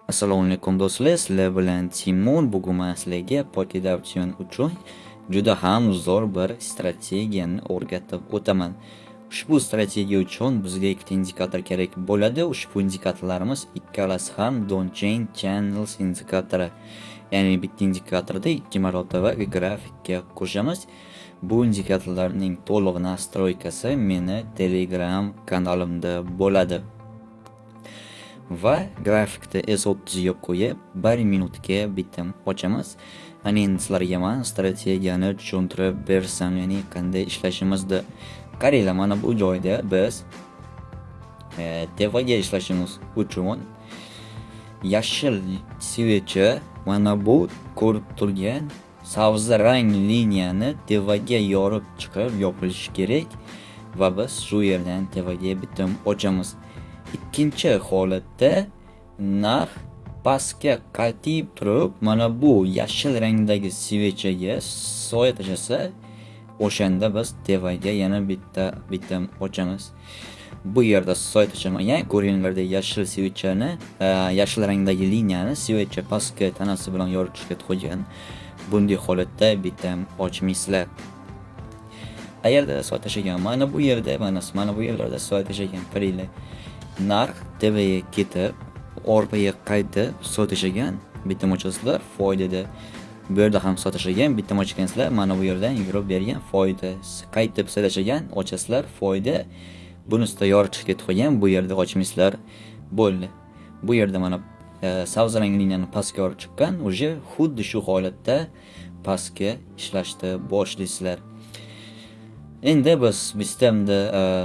Assalomu alaykum do'stlar, sizlar bilan Timur. Bugun men sizlarga Pocket Option uchun juda ham zo'r bir strategiyani o'rgatib o'taman. Ushbu strategiya uchun bizga ikkita indikator kerak bo'ladi. Ushbu indikatorlarimiz ikkalasi ham Donchian Channels indikatori. Ya'ni bitta indikatorda ikki marotaba grafikka qo'shamiz. Bu indikatorlarning to'liq настройка si meni Telegram kanalimda bo'ladi. Va grafikda S30 ga qo'yib 1 minutga bitim ochamiz. Ana endi sizlarga man strategiyani tushuntirib bersam, ya'ni qanday ishlashimizni. Qaranglar, mana bu joyda biz tepaga ishlashimiz uchun yashil свеча mana bu ko'rib turgan sabzi rang liniyani tepaga yorib chiqib yopilishi kerak va biz shu yerdan tepaga bitim ochamiz. Ikkinchi holatda narx pastga qaytib turib, mana bu yashil rangdagi свеча ga soya tashlasa, o'shanda biz tepaga yana bitta bitim ochamiz. Bu yerda soya tashlamagan, ko'rganlaridek yashil свеча ni, yashil rangdagi liniyani свеча pastga tanasi bilan yorib chiqib qo'ygan. Bunday holatda bitim ochmaysizlar. Qayerda soya tashlagan? Mana bu yerda, mana bu yerlarda soya tashlagan, qaranglar. Narx tepaga ketib, orqaga qaytib soya tashlagan, bitim ochasizlar, foydada. Bu yerda ham soya tashlagan, bitim ochgansizlar, mana bu yerdan yurib bergan foyda. Qaytib soya tashlagan, ochasizlar, foyda. Bunisida yorib chiqib ketib qolgan, bu yerda ochmaysizlar, bo'ldi. Bu yerda mana sabzi rangli liniyani pastga yorib chiqqan, уже xuddi shu holatda pastga ishlashni boshlaysizlar. Endi biz sistemda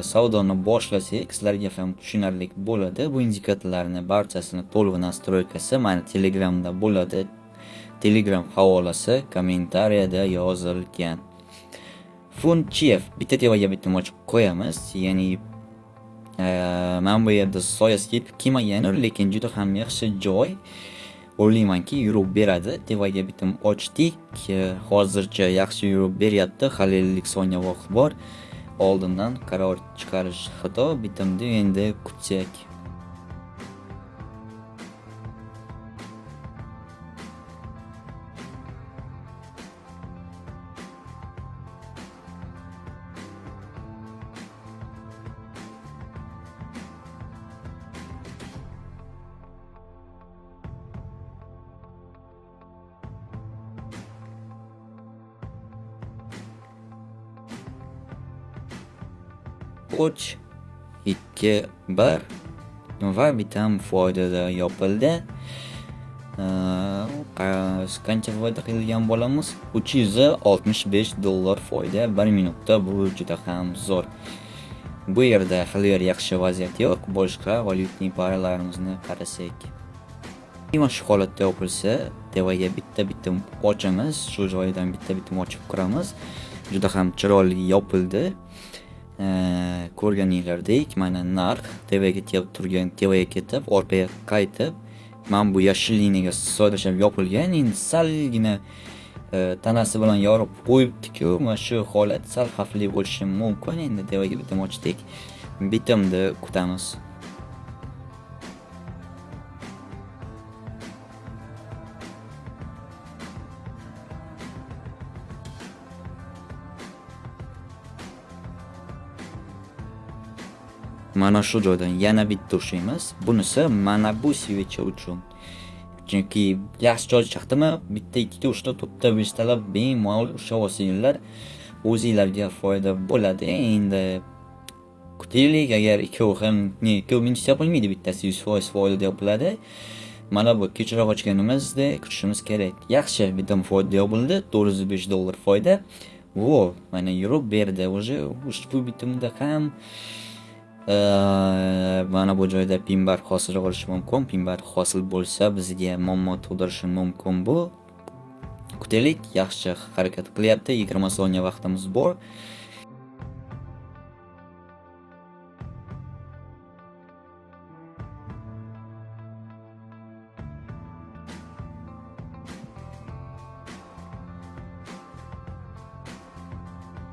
savdoni boshlasak, sizlarga ham tushunarli bo'ladi. Bu indikatorlarni barchasini to'liq настройка si mani Telegramda bo'ladi. Telegram havolasi kommentariyada yozilgan. Funt CHF bitta tepaga bitta ochib qo'yamiz. Ya'ni mana bu yerda soyasi yetib kelmagan, lekin juda ham yaxshi joy. O'ylaymanki, yurib beradi. Tepaga bitim ochdik. Hozircha yaxshi yurib beryapti. Hali 50 soniya vaqt bor. Oldindan qaror chiqarish xato. Bitimni endi kutsak. Uch, ikki, bir va bitam foydada yopildi. Qancha foyda qilgan bo'lamiz? $365 foyda 1 minutda. Bu juda ham zo'r. Bu yerda hali yaxshi vaziyat yo'q. Boshqa валютный paralarimizni qarasak. Mana shu holatda yopilsa, tepaga bitta bitim ochamiz. Shu joyidan bitta bitim ochib kiramiz. Juda ham chiroyli yopildi. Ko'rganinglardek, mana narx tepaga tegib turgan, tepaga ketib, orqaga qaytib, mana bu yashil liniyaga soya tashlab yopilgan. Endi salgina tanasi bilan yorib qo'yibdi-ku, mana shu holat sal xavfli bo'lishi mumkin. Endi tepaga bitim ochdik. Bitimni kutamiz. Mana shu joydan yana bitta ushlaymiz. Bunisi mana bu свеча uchun. Chunki yaxshi joy chiqdimi, bitta, ikkita, uchta, to'rtta, beshtalab bemalol ushlab olsanglar, o'zinglarga foyda bo'ladi. Endi kutaylik, agar ikkovi ham, ikkovi minus yopilmaydi, bittasi 100% foydada yopiladi. Mana bu kechroq ochganimizda kutishimiz kerak. Yaxshi, bitta foyda yopildi, $405 foyda. Vo, mana yurib berdi. Уже ushbu bitimda ham mana bu joyda pin bar hosil bo'lishi mumkin. Pin bar hosil bo'lsa, bizga muammo tug'dirishi mumkin bu. Kutaylik, yaxshi harakat qilyapti. 20 soniya vaqtimiz bor.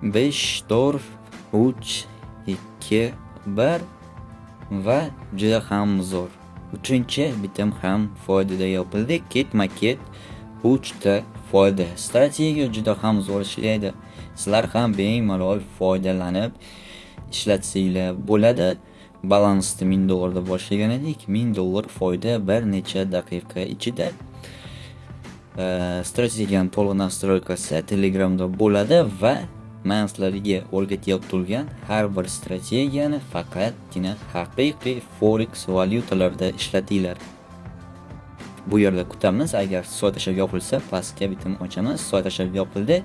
Besh, to'rt, uch, ikki, bir va juda ham zo'r. Uchinchi bitim ham foydada yopildi. Ketma-ket 3 ta foyda. Strategiya juda ham zo'r ishlaydi. Sizlar ham bemalol foydalanib ishlatsanglar bo'ladi. Balansni 1000 dollarda boshlagan edik. 1000 dollar foyda bir necha daqiqa ichida. Strategiyani to'liq настройкасы Telegramda bo'ladi va men sizlarga o'rgatayotgan turgan har bir strategiyani faqatgina haqiqiy forex valyutalarda ishlatinglar. Bu yerda kutamiz. Agar soat tashlab yopilsa, pastga bitim ochamiz. Soat tashlab yopildi.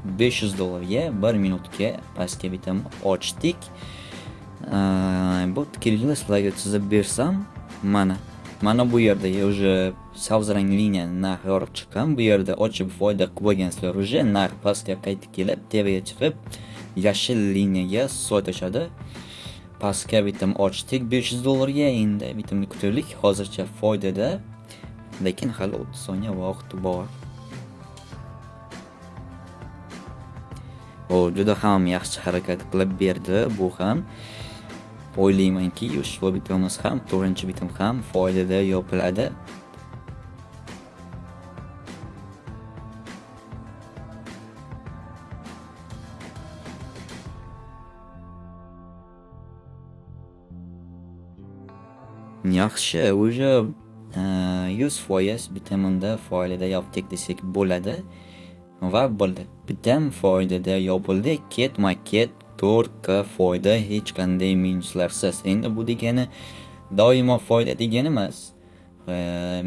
500 dollarga 1 minutga pastga bitim ochdik. Bu kelinglar sizlarga chizib bersam, mana bu yerda уже sabz rang liniya narx yorib chiqqan. Bu yerda ochib foyda qilib olgansizlar, уже narx pastga qaytib kelib, tepaga chiqib, yashil liniyaga soat ochadi. Pastga bitim ochdik 500 dollarga. Endi bitimni kutaylik. Hozircha foydada, lekin hali 30 soniya vaqt bor. O juda ham yaxshi harakat qilib berdi bu ham. O'ylaymanki, ushbu bitimimiz ham, 4-bitim ham foydada yopiladi. Yaxshi, уже 100% bitimimda foydada yopdik desak bo'ladi. Va bo'ldi. Bitim foydada yopildi. Ketma-ket 4 ta foyda, hech qanday minuslarsiz. Endi bu degani doimo foyda degani emas.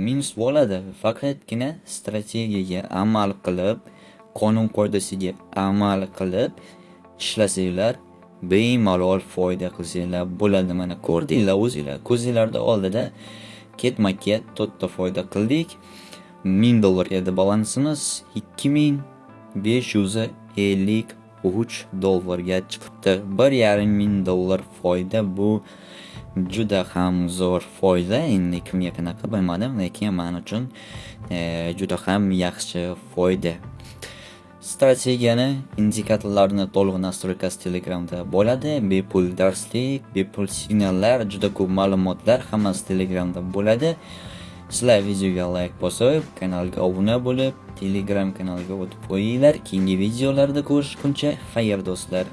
Minus bo'ladi. Faqatgina strategiyaga amal qilib, qonun qoidasiga amal qilib ishlasanglar, bemalol foyda qilsanglar bo'ladi. Mana ko'rdinglar o'zinglar, ko'zinglarda oldida ketma-ket 4 ta foyda qildik. 1000 dollar edi balansimiz, 2553 dollarga chiqibdi. 1500 dollar foyda, bu juda ham zo'r foyda. Endi kimga qanaqa bilmadim, lekin men uchun juda ham yaxshi foyda. Strategiyani, indikatorlarni to'liq настройкасы Telegramda bo'ladi. Bepul darslik, bepul signallar, juda ko'p ma'lumotlar hammasi Telegramda bo'ladi. Sizlar videoga like bosib, kanalga obuna bo'lib, Telegram kanaliga o'tib qo'yinglar. Keyingi videolarda ko'rishguncha xayr do'stlar.